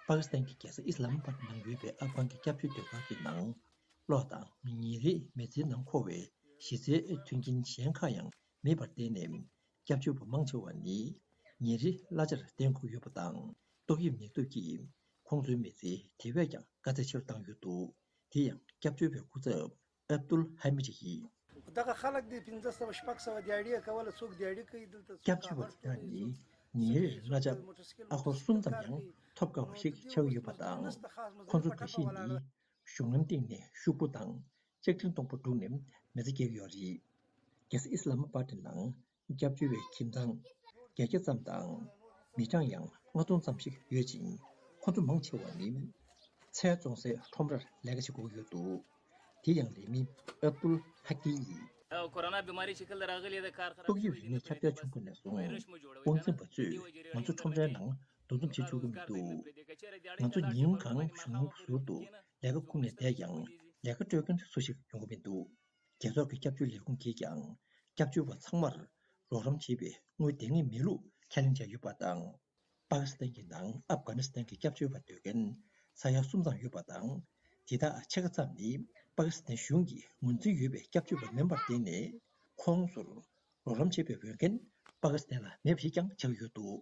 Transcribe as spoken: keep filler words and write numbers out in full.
པ་ཀི་སི་ཐན་གྱི་རྒྱལ་ས་ཨི་སི་ལ་མ་པཱད་ནང་ཡོད་པའི་ཨབ་གྷན་གྱི་སྐྱབས་བཅོལ་སྡོད་སྒར་གྱི་ནང་གློག་དང་ཉིན་རེའི་མི་ཚེའི་ནང་མཁོ་བའི་གཞི་རྩའི་མཐུན་རྐྱེན་གཞན་ཁག་ཡང་མེད་པར་བརྟེན་ནས། སྐྱབས་བཅོལ་བ་མང་ཆེ་བ་ནི་ཉིན་རེའི་གླ་ཆར་བརྟེན་དགོས་ཡོད་པ་དང་། ཏོག་དབྱིབས་ནད་དུག་གིས་ཁོང་ཚོའི་མི་ཚེ་དེ་བས་ཀྱང་དཀའ་ཚེགས་ཆེ་རུ་བཏང་ཡོད་འདུག་དེ་ཡང་སྐྱབས་བཅོལ་བའི་སྐུ་ཚབ་ཨབ་དུལ་ཧ་མིད་ཡིས། دغه خلک دي پنځه سوه شپږ سوه دیاړي کوله، څوک دیاړي کوي دلته، څوک སྐྱབས་བཅོལ་བ་དེ་དག་ནི་ཉིན་རེར་གླ་ཆ་ཨ་སྒོར་གསུམ་ཙམ་ཡང་ཐོབ་དཀའ་བ་ཞིག་ཆགས་ཡོད་པ་དང་། ཁོང་ཚོ་འགའ་ཤས་ནི་གཞུང་ལམ་སྟེང་ནས་ཤོག་བུ་དང་ལྕགས་ཀྲིན་སྟོང་པ་བསྒྲུགས་ནས་མི་ཚེ་སྐྱེལ་གྱི་ཡོད་རེད། རྒྱལ་ས་ཨི་སི་ལ་མ་པཱད་ནང་སྐྱབས་བཅོལ་བའི་ཁྱིམ་ཚང་བརྒྱད་བརྒྱ་ཙམ་དང་། མི་གྲངས་ཡང་ལྔ་སྟོང་ཙམ་ཞིག་ཡོད་ཅིང་། ཁོང་ཚོ་མང་ཆེ་བ་ནི་ཚལ་བཙོང་སའི་ཁྲོམ་རར་ལས་ཀ་བྱེད་དགོས་ཡོད་འདུག་དེ་ཡང་ལས་མི་ཨབ་དུལ་ཧ་ཀི་ཡིས། ཏོག་དབྱིབས་རིམས་ནད་ཁྱབ་གདལ་བྱུང་པ་ནས་བཟུང་། དབང་འཛིན་པ་ཚོས་ང་ཚོ་ཁྲོམ་རའི་ནང་འདུ་འཛོམས་བྱེད་ཆོག་གི་མི་འདུག་ང་ཚོ་ཉིན་གང་གཞུང་གཟུར་དུ་ལས་ཀ་ཁུར་ནས་བསྡད་ཀྱང་ལས་ཀ་སྤྲོད་མཁན་སུ་ཞིག་ཡོང་གི་མི་འདུག་རྒྱལ་ཚོགས་ཀྱི་སྐྱབས་བཅོལ་ལས་ཁུངས་ཀྱིས་ཀྱང་སྐྱབས་བཅོལ་བ་ཚང་མར་རོགས་རམ་བྱེད་པའི་དངུལ་འདང་ངེས་མེད་ལུགས་ཁས་ལེན་བྱས་ཡོད་པ་དང་། པ་ཀི་སི་ཐན་གྱི་ནང་ཨབ་གྷ་ནི་སི་ཐན་གྱི་སྐྱབས་བཅོལ་བ་སྡོད་མཁན་ས་ཡ་གསུམ་ཙམ་ཡོད་པ་དང་། དེ་དག་ཕྱེད་ཀ་ཙམ་ནི་པ་ཀི་སི་ཐན་གཞུང་གིས་ངོས་འཛིན་ཡོད་པའི་སྐྱབས་བཅོལ་བ་མིན་པར་བརྟེན་ནས། ཁོང་ཚོར་རོགས་རམ་བྱེད་པའི་འོས་འགན་པ་ཀི་སི་ཐན་ལ་མེད་པ་ཞིག་ཀྱང་ཆགས་ཡོད་འདུག